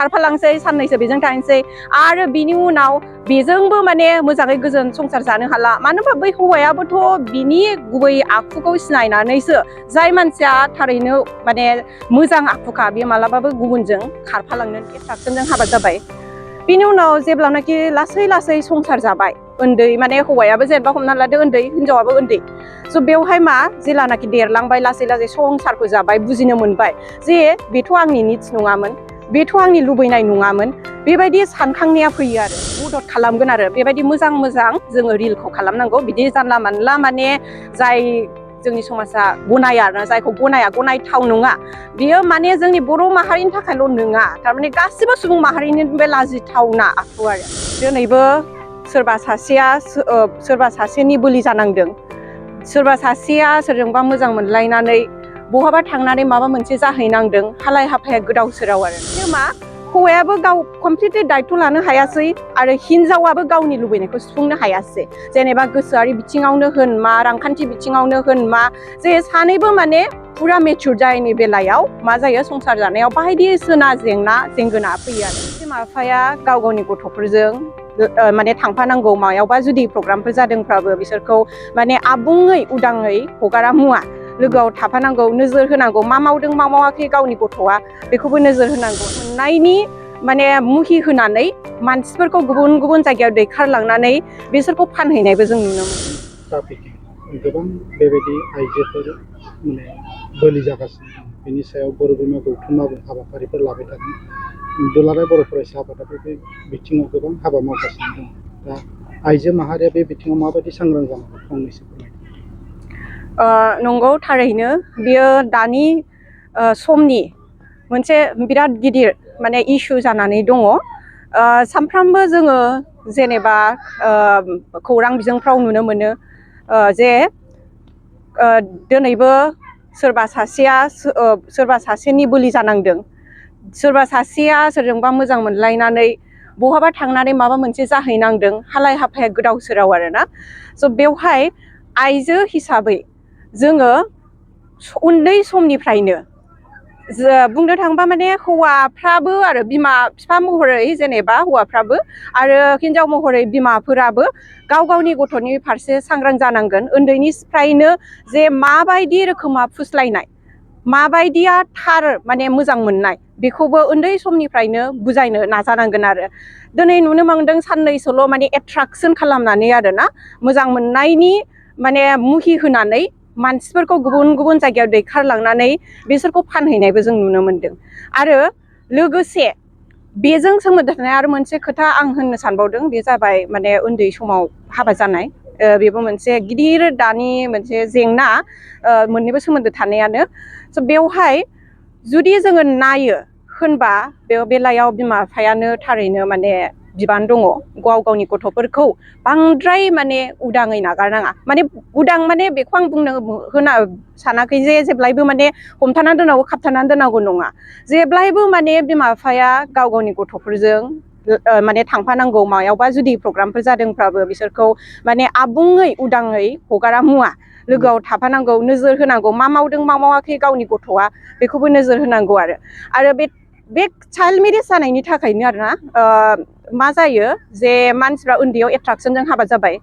खारफालांसै साननैसो बेजों थानोसै आरो बिनि उनाव बेजोंबो माने मोजाङै गोजोन संसार जानो हाला मानो होनबा बै हौवायाबोथ' बिनि गुबै आखुखौ सिनायनानैसो जाय मानसिया थारैनो माने मोजां आखुखा बे मालाबाबो गुबुनजों खारफालांनो एट्राक्सनजों हाबा जाबाय बिनि उनाव जेब्लानाखि लासै लासै संसार जाबाय उन्दै माने हौवायाबो जेनेबा हमना लादो उन्दै हिनजावाबो उन्दै स' बेवहाय मा जेलानाखि देरलांबाय लासै लासै संसारखौ जाबाय बुजिनो मोनबाय जे बेथ' आंनि निड्स नङामोन बेथ' आंनि लुबैनाय नङामोन बेबायदि सानखांनाया फैयो आरो मदद खालामगोन आरो बेबायदि मोजां मोजां जोङो रिलखौ खालामनांगौ बिदि जानला मानला माने जाय जोंनि समाजा गनाया आरो जायखौ गनायथाव नङा बियो माने जोंनि बर' माहारिनि थाखायल' नङा थारमाने गासिबो सुबुं माहारिनि बे लाजिथावना आखु आरो दिनैबो सोरबा सासेनि बोलि जानांदों सोरबा सासेया सोरजोंबा मोजां मोनलायनानै बहाबा थांनानै माबा मोनसे जाहैनांदों हालाय हाफाया गोदाव सोराव आरो मा हौवायाबो गाव कमप्लिटलि दायथ' लानो हायासै आरो हिनजावाबो गावनि लुबैनायखौ सुफुंनो हायासै जेनेबा गोसोआरि बिथिङावनो होन मा रांखान्थि बिथिङावनो होन मा जे सानैबो माने फुरा मेचुर जायैनि बेलायाव मा जायो संसार जानायाव बायदिसिना जेंगोना फैयो आरो बिमा बिफाया गाव गावनि गथ'फोरजों माने थांफानांगौ मायावबा जुदि प्रग्रामफोर जादोंब्लाबो बिसोरखौ माने आबुङै उदाङै हगारा मुवा लोगोआव थाफानांगौ नोजोर होनांगौ मा मावदों मा मावाखै गावनि गथ'आ बेखौबो नोजोर होनांगौ मोननायनि माने मुहि होनानै मानसिफोरखौ गुबुन गुबुन जायगायाव दैखारलांनानै बिसोरखौ फानहैनायबो जों नुनो मोनो ट्राफिकिं गोबां बेबायदि आइजोफोर माने बोलि जागासिनो बेनि सायाव बर' बिमा गौथुमाबो हाबाफारिफोर लाबाय थादों दुलाराय बर' फरायसा आफादाबो बे बिथिङाव गोबां हाबा मावगासिनो दं दा आइजो माहारिया बे बिथिङाव माबायदि सांग्रां जानांगौ फंनैसो फोरमायदों नंगौ थारैनो बियो दानि समनि मोनसे बिराद गिदिर माने इस्यु जानानै दङ सानफ्रामबो जोङो जेनेबा खौरां बिजोंफ्राव नुनो मोनो जे दिनैबो सोरबा सासेनि बोलि जानांदों सोरबा सासेया सोरजोंबा मोजां मोनलायनानै बहाबा थांनानै माबा मोनसे जाहैनांदों हालाय हाफाया गोदाव सोराव आरोना स' बेवहाय आइजो हिसाबै जोङो उन्दै समनिफ्रायनो बुंनो थाङोबा माने हौवाफ्राबो आरो बिमा बिफा महरै जेनेबा हौवाफ्राबो आरो हिनजाव महरै बिमाफोराबो गाव गावनि गथ'नि फारसे सांग्रां जानांगोन उन्दैनिफ्रायनो जे माबायदि रोखोमा फुस्लायनाय माबायदिया थार माने मोजां मोननाय बेखौबो उन्दै समनिफ्रायनो बुजायनो नाजानांगोन आरो दिनै नुनो मोनदों साननैसोल' माने एट्राक्सन खालामनानै आरोना मोजां मोननायनि माने मुहि होनानै मानसिफोरखौ गुबुन गुबुन जायगायाव दैखारलांनानै बिसोरखौ फानहैनायबो जों नुनो मोनदों आरो लोगोसे बेजों सोमोन्दो थानाय आरो मोनसे खोथा आं होननो सानबावदों बे जाबाय माने उन्दै समाव हाबा जानाय बेबो मोनसे गिदिर दानि मोनसे जेंना मोननैबो सोमोन्दो थानायानो स' बेवहाय जुदि जोङो नायो होनबा बे बेलायाव बिमा बिफायानो थारैनो माने बिबान दङ गाव गावनि गथ'फोरखौ बांद्राय माने उदाङै नागारनाङा माने उदां माने बेखौ आं बुंनो सानाखै जे जेब्लायबो माने हमथानानै दोननांगौ खाबथानानै दोननांगौ नङा जेब्लायबो माने बिमा बिफाया गाव गावनि गथ'फोरजों माने थांफानांगौ मायावबा जुदि प्रग्रामफोर जादोंब्लाबो बिसोरखौ माने आबुङै उदाङै हगारा मुवा लोगोआव थाफानांगौ नोजोर होनांगौ मा मावदों मा मावाखै गावनि गथ'आ बेखौबो नोजोर होनांगौ आरो बे चाइल्ड मेरेज जानायनि थाखायनो आरोना मा जायो जे मानसिफ्रा उन्दैयाव एट्राक्सनजों हाबा जाबाय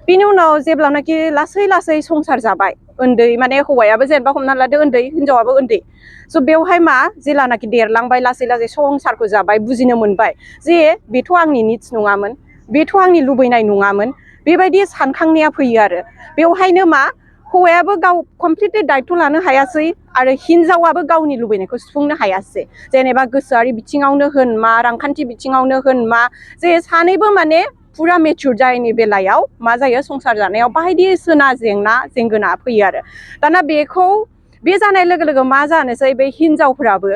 बिनि उनाव जेब्लानाखि लासै लासै संसार जाबाय उन्दै माने हौवायाबो जेनेबा हमना लादो उन्दै हिनजावाबो उन्दै स' बेवहाय मा जेलानाखि देरलांबाय लासै लासै संसारखौ जाबाय बुजिनो मोनबाय जे बेथ' आंनि निड्स नङामोन बेथ' आंनि लुबैनाय नङामोन बेबायदि सानखांनाया फैयो आरो बेवहायनो मा हौवायाबो गाव कमप्लिटलि दायथ' लानो हायासै आरो हिनजावाबो गावनि लुबैनायखौ सुफुंनो हायासै जेनेबा गोसोआरि बिथिङावनो होन मा रांखान्थि बिथिङावनो होन मा जे सानैबो माने फुरा मेचुर जायैनि बेलायाव मा जायो संसार जानायाव बायदिसिना जेंगोना फैयो आरो दाना बे जानाय लोगो लोगो मा जानोसै बे हिनजावफोराबो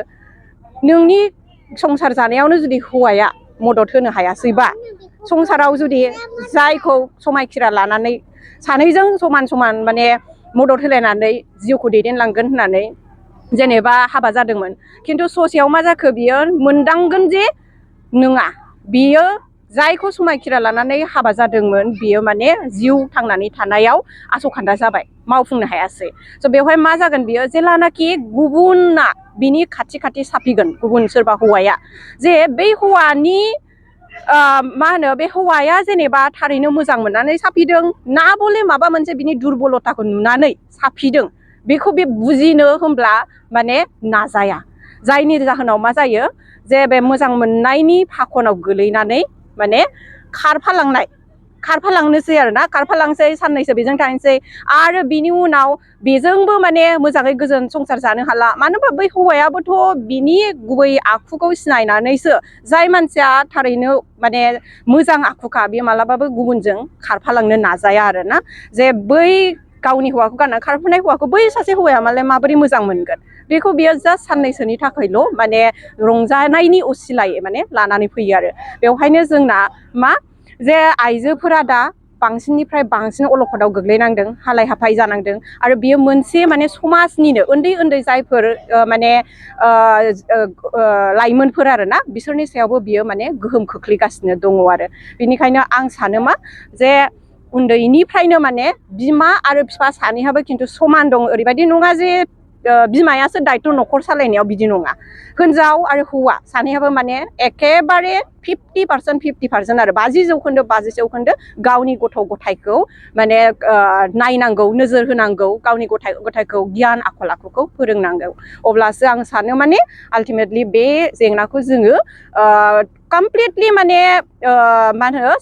नोंनि संसार जानायावनो जुदि हौवाया मदद होनो हायासैबा संसाराव जुदि जायखौ समायखिरा लानानै सानैजों समान समान माने मदद होलायनानै जिउखौ दैदेनलांगोन होननानै जेनेबा हाबा जादोंमोन खिन्थु ससेयाव मा जाखो बियो मोनदांगोन जे नङा बियो जायखौ समायखिरा लानानै हाबा जादोंमोन बियो माने जिउ थांनानै थानायाव आसखान्दा जाबाय मावफुंनो हायासै स' बेवहाय मा जागोन बियो जेलानाखि गुबुना बिनि खाथि खाथि साफिगोन गुबुन सोरबा हौवाया जे बै हौवानि मा होनो बे हौवाया जेनेबा थारैनो मोजां मोननानै साफिदों ना बले माबा मोनसे बिनि दुरबलताखौ नुनानै साफिदों बेखौ बे बुजिनो होमब्ला माने नाजाया जायनि जाहोनाव मा जायो जे बे मोजां मोननायनि फाखनाव गोलैनानै माने खारफालांनोसै आरो ना खारफालांसै साननैसो बेजों थांसै आरो बिनि उनाव बेजोंबो माने मोजाङै गोजोन संसार जानो हाला मानो होनबा बै हौवायाबोथ' बिनि गुबै आखुखौ सिनायनानैसो जाय मानसिया थारैनो माने मोजां आखुखा बे मालाबाबो गुबुनजों खारफालांनो नाजाया आरो ना जे बै गावनि हौवाखौ गारना खारफानाय हौवाखौ बै सासे हौवाया मालाय माबोरै मोजां मोनगोन बेखौ बियो जास्ट साननैसोनि थाखायल' माने रंजानायनि असिलायै माने लानानै फैयो आरो बेवहायनो जोंना मा जे आइजोफोरा दा बांसिननिफ्राय बांसिन अलखदाव गोग्लैनांदों हालाय हाफाय जानांदों आरो बियो मोनसे माने समाजनिनो उन्दै उन्दै जायफोर माने लाइमोनफोर आरो ना बिसोरनि सायावबो बियो माने गोहोम खोख्लैगासिनो दङ आरो बेनिखायनो आं सानो मा जे उन्दैनिफ्रायनो माने बिमा आरो बिफा सानैहाबो खिन्थु समान दं ओरैबायदि नङा जे बिमायासो दायथ' न'खर सालायनायाव बिदि नङा हिनजाव आरो हौवा सानैहाबो माने एखेबारे 50% आरो 50% गावनि गथ' गथायखौ माने नायनांगौ नोजोर होनांगौ गावनि गथायखौ गियान आखल आखुखौ फोरोंनांगौ अब्लासो आं सानो माने आल्टिमेटलि बे जेंनाखौ जोङो कमप्लिटलि माने मा होनो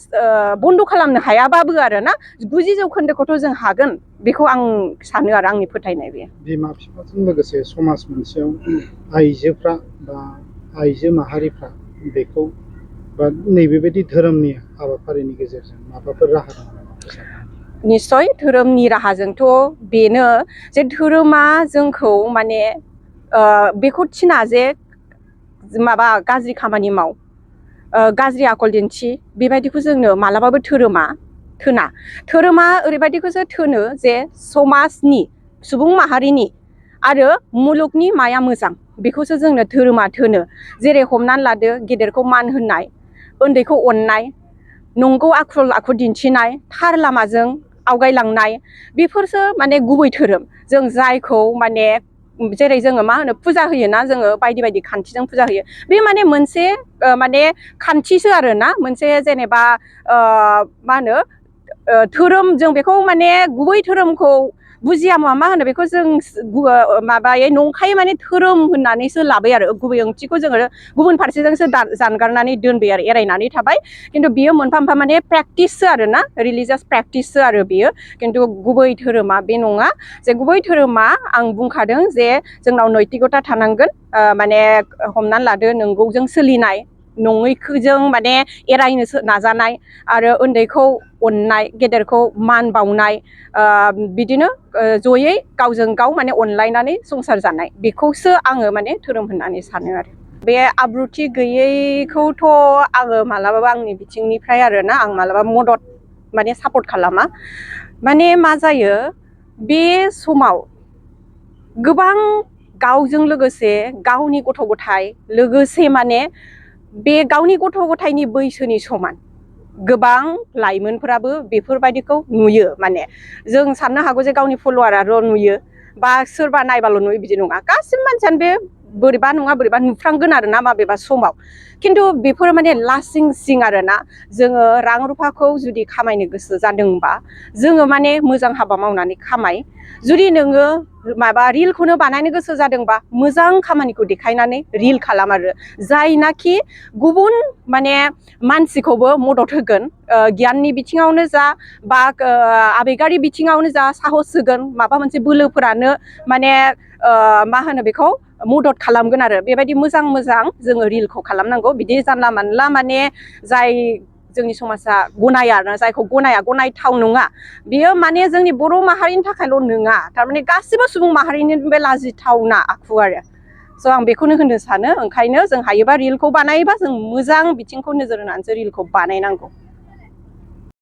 बन्द' खालामनो हायाबाबो आरो ना 90% जों हागोन बेखौ आं सानो आरो आंनि फोथायनाय बे बिमा बिफाजों लोगोसे समाज मोनसेयाव आइजोफ्रा बा आइजो माहारिफ्रा बेखौ बा नैबेबायदि धोरोमनि हाबाफारिनि गेजेरजों माबाफोर राहा दं नामा? निस्सय धोरोमनि राहाजोंथ' बेनो जे धोरोमा जोंखौ माने बेखौ थिना जे माबा गाज्रि खामानि माव गाज्रि आखल दिन्थि बेबायदिखौ जोंनो मालाबाबो धोरोमा ओरैबायदिखौसो थोनो जे समाजनि सुबुं माहारिनि आरो मुलुगनि माया मोजां बेखौसो जोंनो धोरोमा थोनो जेरै हमनानै लादो गेदेरखौ मान होनाय उन्दैखौ अननाय नंगौ आखल आखु दिन्थिनाय थार लामाजों आवगायलांनाय बेफोरसो माने गुबै धोरोम जों जायखौ माने जेरै जोङो मा होनो फुजा होयोना जोङो बायदि बायदि खान्थिजों फुजा होयो बे माने मोनसे माने खान्थिसो आरोना मोनसे जेनेबा मा होनो धोरोम जों बेखौ माने गुबै धोरोमखौ बुजिया मा होनो बेखौ जों माबायै नंखाय माने धोरोम होननानैसो लाबाय आरो गुबै ओंथिखौ जोङो गुबुन फारसेजोंसो जानगारनानै दोनबाय आरो एरायनानै थाबाय खिन्थु बियो मोनफा मोनफा माने प्रेक्टिससो आरो ना रिलिजियास प्रेक्टिससो आरो बियो खिन्थु गुबै धोरोमा बे नङा जे गुबै धोरोमा आं बुंखादों जे जोंनाव नैतिकता थानांगोन माने हमनानै लादो नंगौजों सोलिनाय नङैखौजों माने एरायनो नाजानाय आरो उन्दैखौ अननाय गेदेरखौ मान बावनाय बिदिनो जयै गावजों गाव माने अनलायनानै संसार जानाय बेखौसो आङो माने धोरोम होननानै सानो आरो बे आब्रुथि गैयैखौथ' आङो मालाबाबो आंनि बिथिंनिफ्राय आरोना आं मालाबा मदद माने सापर्ट खालामा माने मा जायो बे समाव गोबां गावजों लोगोसे गावनि गथ' गथाय लोगोसे माने बे गावनि गथ' गथायनि बैसोनि समान गोबां लाइमोनफोराबो बेफोरबायदिखौ नुयो माने जों साननो हागौ जे गावनि फल'वाराल' नुयो बा सोरबा नायबाल' नुयो बिदि नङा गासिबो मानसियानो बे बोरैबा नङा बोरैबा नुफ्रांगोन आरो ना माबेबा समाव खिन्थु बेफोर माने लास्टिं आरो ना जोङो रां रुफाखौ जुदि खामायनो गोसो जादोंबा जोङो माने मोजां हाबा मावनानै खामाय जुदि नोङो माबा रिलखौनो बानायनो गोसो जादोंबा मोजां खामानिखौ देखायनानै रिल खालाम आरो जायनाखि गुबुन माने मानसिखौबो मदद होगोन गियाननि बिथिङावनो जा बा आबेगारि बिथिङावनो जा साहस होगोन माबा मोनसे बोलोफोरानो माने मा होनो बेखौ मदद खालामगोन आरो बेबायदि मोजां जोङो रिलखौ खालामनांगौ बिदि जानला मानला माने जाय जोंनि समाजा गनाया आरोना जायखौ गनायथाव नङा बियो माने जोंनि बर' माहारिनि थाखायल' नङा थारमाने गासिबो सुबुं माहारिनि बे लाजिथावना आखु आरो स' आं बेखौनो होननो सानो ओंखायनो जों हायोबा रिलखौ बानायोबा जों मोजां बिथिंखौ नोजोर होनानैसो रिलखौ बानायनांगौ